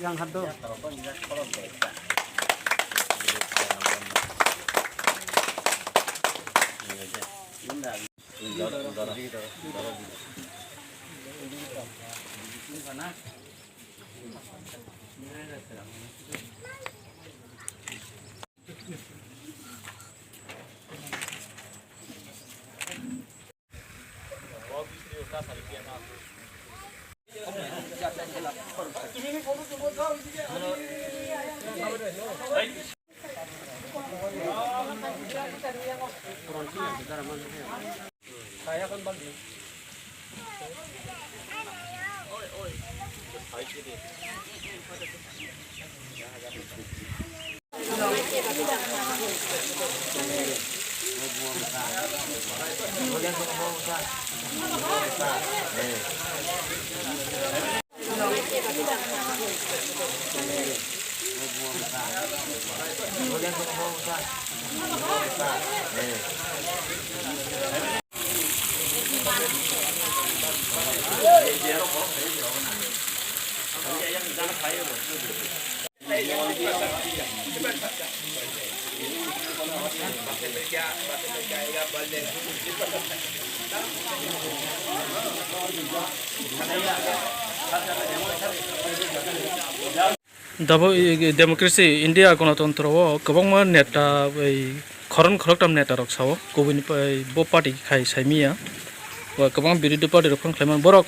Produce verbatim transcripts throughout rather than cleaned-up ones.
Yang hado. Dabo, i, i, democracy, India gonotontro o kwbangma neta, ei, khoroknwi khoroktham neta rok sao, kubuni pai bo party khai saimiya, ba kwbang birodhi party rok phano khlaimani, borok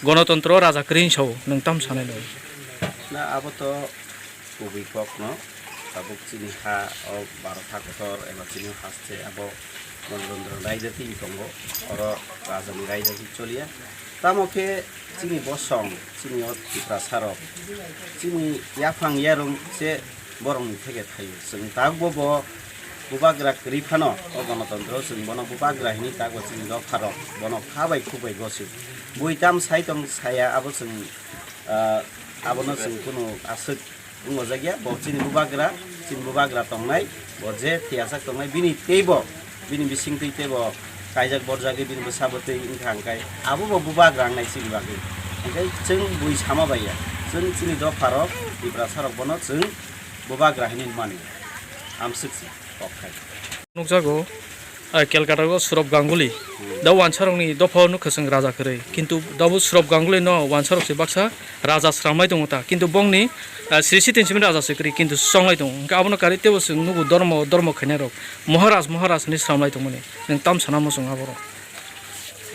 gonotontro o raja kwrwi sao, nwng tam sanai nai? Na, abo to kubui kok no, tabuk chini ha o Bharat ha kotor eba chini haste abo Ganatantro raida twi tongo, oro raja ni raida twi choliya. Tamo khe chini bosong, chini o Tiprasa rok, chini yaphang yarung se borok ni theke thaio. Chwng tabuk bo bubagra kwrwi phano o Ganatantro chwng bono bubagra hinwi tabuk chini dopha rok bono kha bai khuk bai gosi. Bui tam sai tong saya abo chwng, ah, abono chwng kunu aswk wng ojak ya, bo chini bubagra, chini bubagra tongnai, bo je tiyajak tongnai, bini teibo, bini bising twi teibo kaijak borjagwi bini bwsabo twi wngkha, hwnkhe abo bo bubagra wngnai chini bagwi. Hwnkhe chwng bui sama bai ya, chwng chini dopha rok, Tiprasa rok bono chwng bubagra hinwi mani, amswk se kok khai. Nukjago, ah, Calcutta o Sourav Ganguly. Hmm. Da wansarokni dophao nukha chwng raja kwrwi. Kintu dabo Sourav Ganguly no wansarok se baksa raja sramlai tongo ta. Kintu bongni, ah, Sri Sitini simi raja se kwrwi, kintu chonglai tongo. Hwnkhe abono karwi teibo chwng nugo dormo, dormo khainai rok. Maharaj, Maharaj hinwi sramlai tongmani. Nwng tam sana muchung aborok.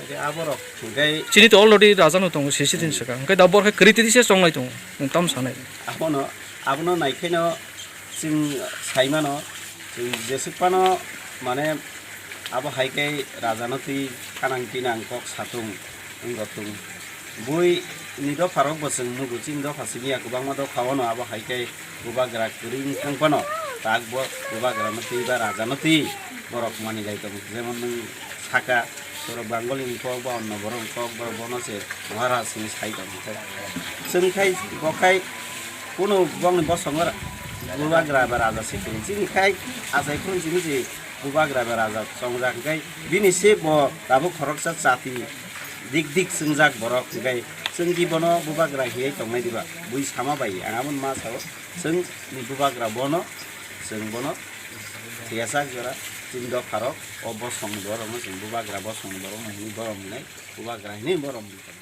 Hwnkhe aborok hwnkhe chini to already raja no tongo, Sri Sitini swkang. Hwnkhe da borok kwrwi twi se chonglai tongo. Nwng tam sanai. Abono, abono naikheno chwng saimano, chwng jeswk phano, mane, abo hai khe raja no twi kanang pinang kok satung wngkha tung. Bui ni dopha rok bo chwng nugo, chini dopha simi ya kwbangma dopha o no abo hai khe bubagra kwrwi wng thang phano, tak bo bubagra no twi ba raja no twi borok mani lai tongo, jemon nwng saka, Sourav Ganguly ni kok ba onno borok ni kok ba bono se Maharaj hinwi sai tong khe. Chwng khai bo khai kunu bongni bosongo bubagra ba raja se kwrwi. Chini khai achai phuru chini se bubagra ba raja chongjak hwnkhe bini se bo tabuk khoroksa chati dik dik chwngjak borok hwnkhe chwng di bono bubagra hiwi tongnai diba? Bui sama bai ang aboni ma sao chwng ni bubagra bono chwng bono tiyajak jora chini dopha rok o bosong borok no chwng bubagra bosong borok no hinwi borom hinai. Bubagra hinwi borom hinwi tongo.